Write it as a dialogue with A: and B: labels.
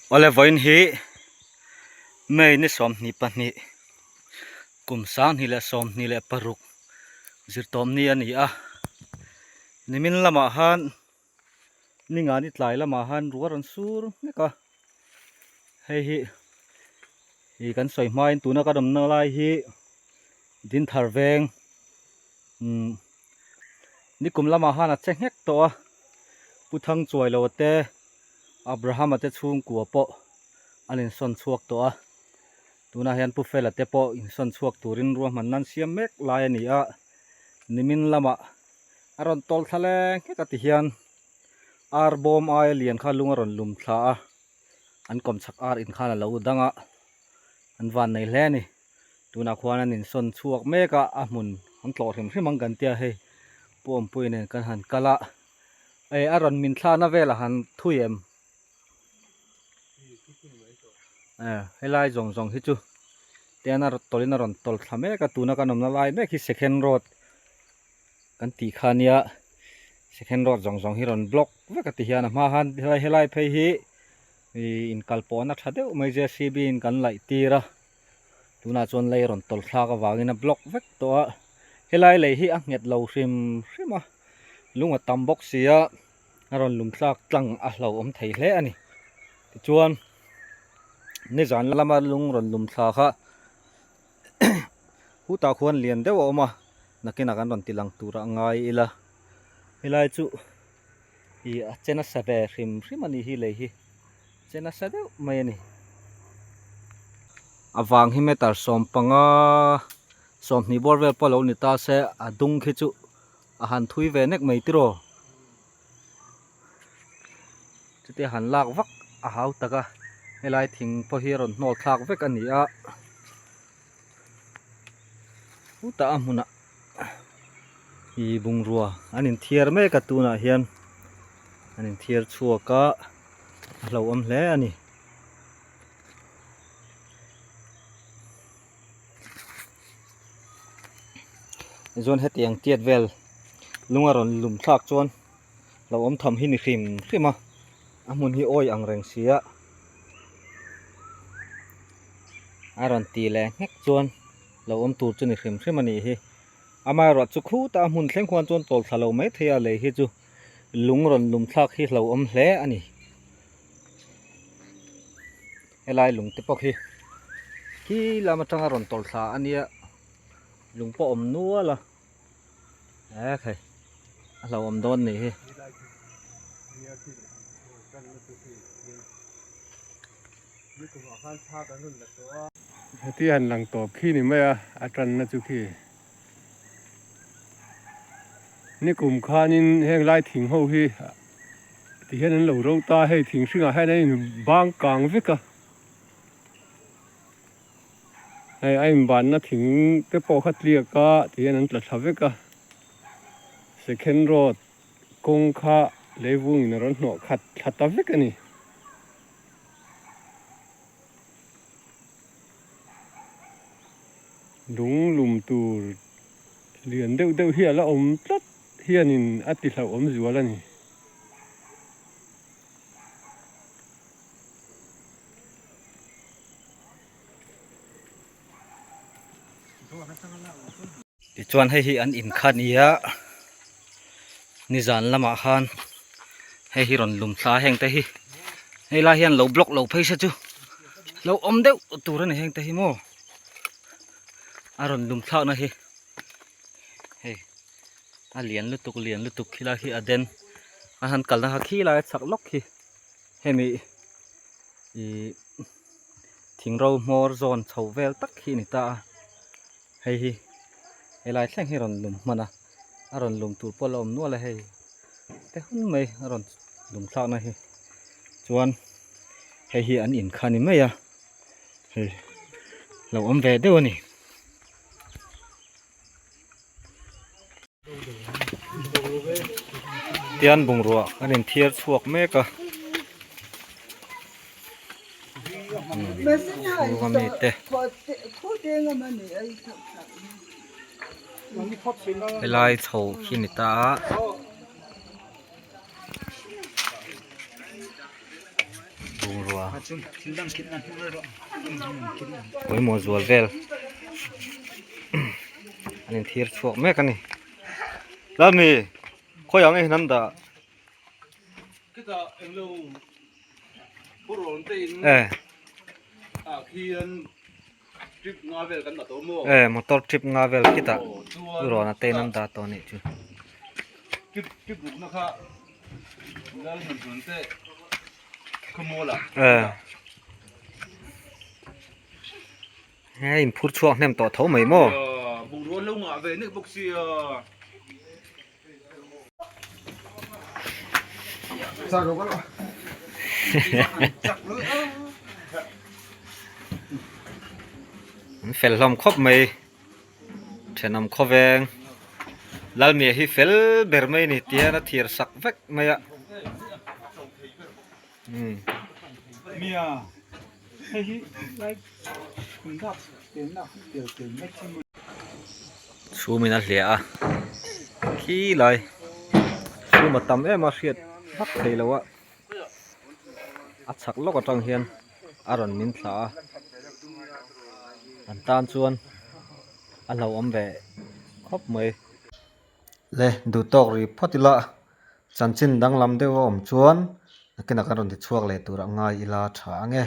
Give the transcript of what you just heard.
A: Awle vawiin hi May ni 22 kum 2026 zirtawm ni a ni a, nimin lamah khan ningani tlai lamah khan ruah rawn sur nghek a, hei hi ih kan sawi hmain tuna kan awmna lai hi Dinthar veng umm nikum lamah khan a che nghek tawh a, Pu Thangchuailo te Abraham-a te chhungkua pawh an insawn chhuak tawh a, tunah hian Pu Fela te pawh insawn chhuak turin ruahmanna an siam mek lai a ni a, nimin lamah a rawn tawl thla leng nghek a ti hian ar bawm aia lian kha lung a rawn lum thla a, an kawmchhak ar in khan a lo dang a, an van nei hle a ni. Tunah khuan an insawn chhuak mek a, a hmun an tlawh hrim hrim ang kan tia hei Pu Awmpui nen kan han kal a. Ei a rawn min thlahna velah han thui em? Eh helai zawng zawng hi chu tian a tawlhin a rawn tawl thla mek a tuna kan awmna lai mek hi second road kan tih kha ania second road zawng zawng hi rawn block vek a ti hian a hma khan helai helai phei hi ih inkal pawhna tha deuh mai JCB in kan laih tir a. Tunah chuan lei rawn tawlh thlak avangin a block vek tawh a, helai lei hi a nghet lo hrim hrim a, lung a tam bawk si a, a rawn lum thlak tlang a hlauhawm thei hle a ni. Tichuan nizan lama lung rawn lum thla kha hutah khuan lian deuh a awm a, nakinah kan rawn ti lang turah ngai ila, helai chu ih a che nasa ve hrim hrim a ni hi lei hi. Che nasa deuh mai a ni. A vang hi meter 15 20 bawr vel pawh a lo ni ta se a dung khi chu a han thui ve nek mai tiraw. Chutia han lak vak a hau tak a, helai thing pawh hi a rawn hnawl thlak vek a ni a. Hutah a hmunah ih bungrua an inthiar mek a tunah hian an inthiar chhuak a a hlauhawm hle a ni. Tichuan hetiang tiat vel lung a rawn lum thlak chuan hlauhawm tham hi ni hrim hrim a a hmun hi awi ang reng si a. A rawn ti leh nghek chuan lo awm tur chu ni hrim hrim a nih hi. Amaherawh chu khutah a hmun thleng khuan chuan tawl thla lo mai thei a lei hi chu lung rawn lum thlak hi hlo awm hle a ni. Helai lung te pawh khi khi lam atanga rawn tawl thla a nia lung pawh awm nual a. E khai a hlauhawm dawn nih hi.
B: Heti han lang tawp khi ni mai a, a tanna chu khi. Nikum khanin heng lai thing ho hi ti hian an lo ro ta hei thing hringah hian a in bang kang vek a. Hei a inbanna thing te pawh kha tliak a ti hian an tla thla vek a second road kawng kha leivung in a rawn hnawh khat thla ta vek a ni. Lung lum tur lian deuh deuh hi a la awm tlat hianin a ti hlauhawm zual a ni.
A: Tichuan hei hi an in kha nia nizan lamah khan hei hi rawn lum thla heng te hi hei lai hian lo block lo phei se chu lo awm deuh tur a ni heng te hi maw a rawn lum thlakna hi hei a lian lutuk lian lutuk khilai khi a den a han kalna kha khilai a chhak lawk khi. Hemi ih thing ro hmawr zawn chho vel tak hi a ni ta a hei hi helai thleng hi a rawn lum hman a a rawn lum tur pawh a la awm nual a hei te hun mai a rawn lum thlakna hi chuan hei hi an in kha a ni mai a hei lo awm ve deuh a ni. Tian bungrua an inthiar chhuak mek a chhunga mite helai chho khi ni ta a. Bungrua. Pawimawh zual vel an inthir chhuak mek a ni. Lami khawi ang nge hian an dah? E motor trip nga vel khitah urawn a te in an dah tawh a nih chu. E he in phur chhuak hnem tawh tho mai maw. An fel hlawm khawp mai thenawm khawveng Lalmia hi fel ber mai a ni tihian a thir sak vek mai a. Chhum in a hliah a khi lai chhum a tam em a hriat vak thei lo a a chhak lawk atang hian a rawn min thla a an tan chuan a hlauhawm ve khawp mai. Le duh tawk ri phawt ila chanchin danglam deuh a awm chuan nakinah kan rawn ti chhuak leh tur a ngai ila tha ang e.